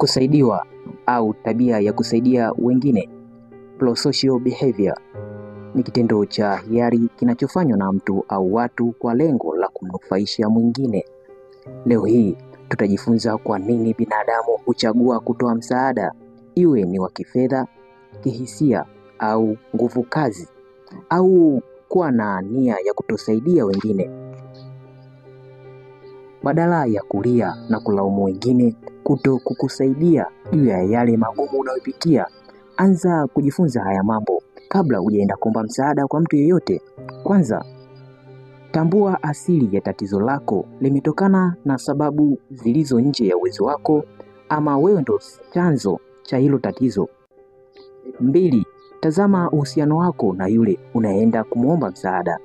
Kusaidiwa au tabia ya kusaidia wengine, prosocial behavior, ni kitendo cha hiari kinachofanywa na mtu au watu kwa lengo la kumnufaisha mwingine. Leo hii tutajifunza kwa nini binadamu huchagua kutoa msaada, iwe ni wa kifedha, kihisia au nguvu kazi, au kuwa na nia ya kutosaidia wengine. Badala ya kulia na kulaumu wengine kuto kukusaidia juu ya yale magumu unayopitia, anza kujifunza haya mambo kabla hujaenda kuomba msaada kwa mtu yeyote. Kwanza, tambua asili ya tatizo lako limetokana na sababu zilizo nje ya uwezo wako, ama wewe ndo chanzo cha hilo tatizo. 2, tazama uhusiano wako na yule unayeenda kumwomba msaada.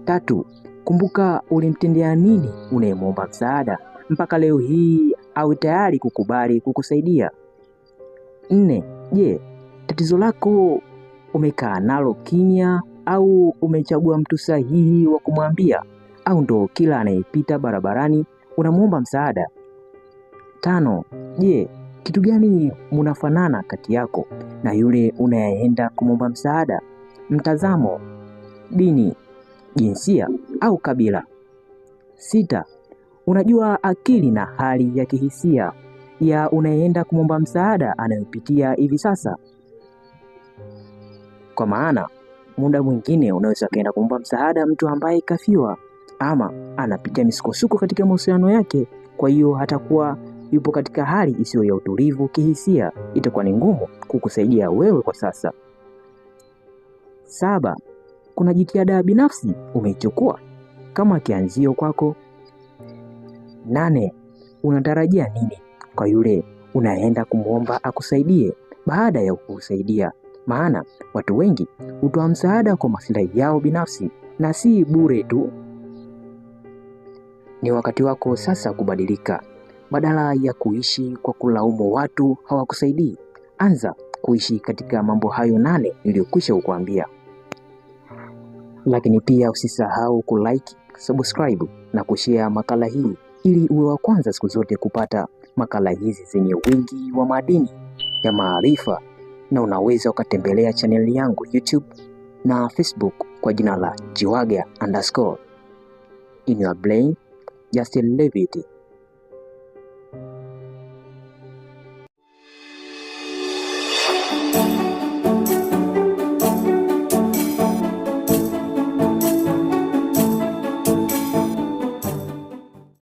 3, kumbuka ulimtendea nini unayemwomba msaada mpaka leo hii awe tayari kukubali kukusaidia. 4, je, tatizo lako umekaa nalo kimya au umechagua mtu sahihi wa kumwambia, au ndo kila anayepita barabarani unamuomba msaada? 5, je, kitu gani munafanana kati yako na yule unayeenda kumwomba msaada? Mtazamo, dini, jinsia au kabila? 6, unajua akili na hali ya kihisia ya unayeenda kumwomba msaada anayopitia hivi sasa? Kwa maana muda mwingine unaweza kaenda kumwomba msaada mtu ambaye kafiwa ama anapitia misukosuko katika mahusiano yake, kwa hiyo hatakuwa yupo katika hali isiyo ya utulivu kihisia, itakuwa ni ngumu kukusaidia wewe kwa sasa. 7, kuna jitihada binafsi umeichukua kama kianzio kwako? 8, unatarajia nini kwa yule unaenda kumwomba akusaidie baada ya kukusaidia? Maana watu wengi hutoa msaada kwa maslahi yao binafsi na si bure tu. Ni wakati wako sasa kubadilika. Badala ya kuishi kwa kulaumu watu hawakusaidii, anza kuishi katika mambo hayo 8 niliyokwisha kukuambia. Lakini pia usisahau kulike, subscribe na kushare makala hii ili uwe wa kwanza siku zote kupata makala hizi zenye wingi wa madini ya maarifa. Na unaweza ukatembelea channel yangu YouTube na Facebook kwa jina la Jiwaga_. In your brain, just leave it.